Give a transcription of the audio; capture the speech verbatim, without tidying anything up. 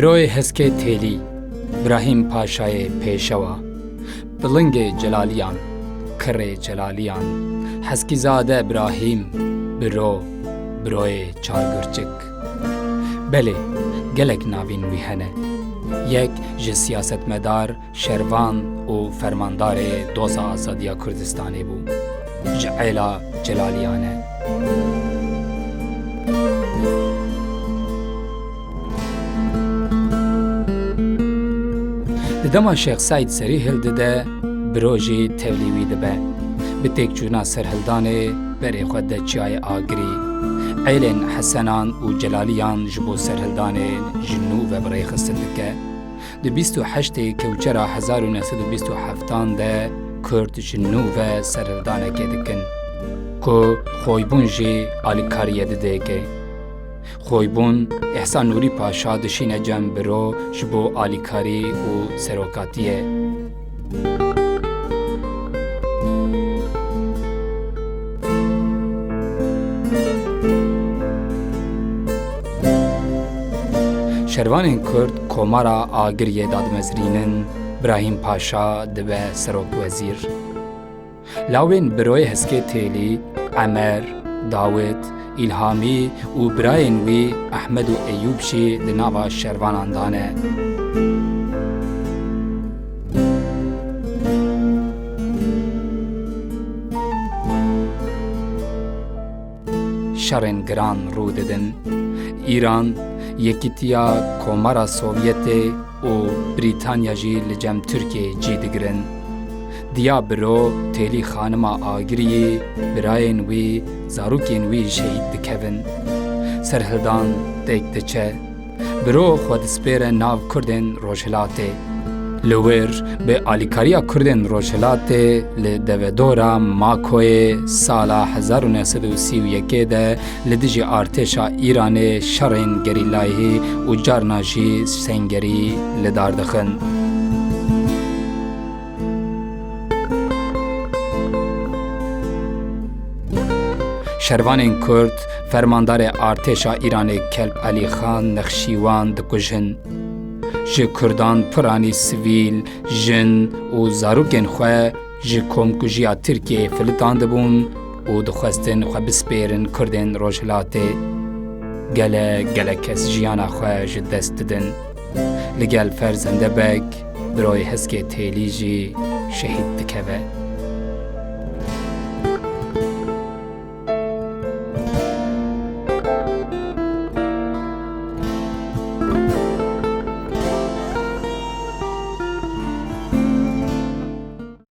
Biroyê Heskê Têlî, Birahîm Paşayê Pêşewa, Pilingê Celaliyan, Kirê Celaliyan, Heskîzade Birahîm, Biro, Biroyê Çargurçik. Belê, gelek navên wî hene. Yek ji siyasetmedar, şervan û fermandarê Doza Azadiya Kurdistanê bû. Ji êla Celaliyan e. Di dema Şêx Seîd serî hildide, Biro jî tevlî wî dibe. Bi têkçûna serhildanê berê xwe de çiyayê Agirî. Êlên Hesenan û Celaliyan ji bo serhildanê ji nû ve bi rêxistin dike. Di bîst û heştê Kewçera hezar û neh sed û bîst û heftan de Kurd ji nû ve serhildanekê dikin, ku Xoybûn jî alîkariyê didêke. Xoybûn, Îhsan Nûrî Paşa dişîne cem Biro ji bo alîkarî û serokatiyê. Şervanên Kurd Komara Agiriyê dadimezirînin, Birahîm Paşa dibe serokwezîr. Lawên Biroyê Heskê Têlî, Emer, Dawid, Îlhamî û birayên wî Ehmed û Eyûb jî di nava şervanan de ne. Şerên giran rû didin. Îran, Yekîtiya Komara Sovyetê û Brîtanya jî li cem Tirkiyeyê cî digirin. Diya Biro, Têlî Xanima Agiriyî, birayên wî, zarokên wî şehîd dikevin. Serhildan têk diçe. Biro xwe dispêre nav Kurdên Rojhilatê. Li wir, bi alîkariya Kurdên Rojhilatê li devedora Makoyê sala hezar û neh sed û sî û yekê de li dijî artêşa Îranê şerên gerîlayî û carna jî sengerî li dar dixin. Şervanên Kurd, fermandarê artêşa Îranê Kelb Elî Xan Nexşîwan dikujin. Ji Kurdan piranî sivîl, jin û zarokên xwe ji komkujiya Tirkiyeyê filitandibûn û dixwestin xwe bispêrin Kurdên Rojhilatê. Gelek, gelek kes jiyana xwe ji dest didin. Li gel ferzende Beg, Biroyê Heskê Têlî jî şehîd dikeve.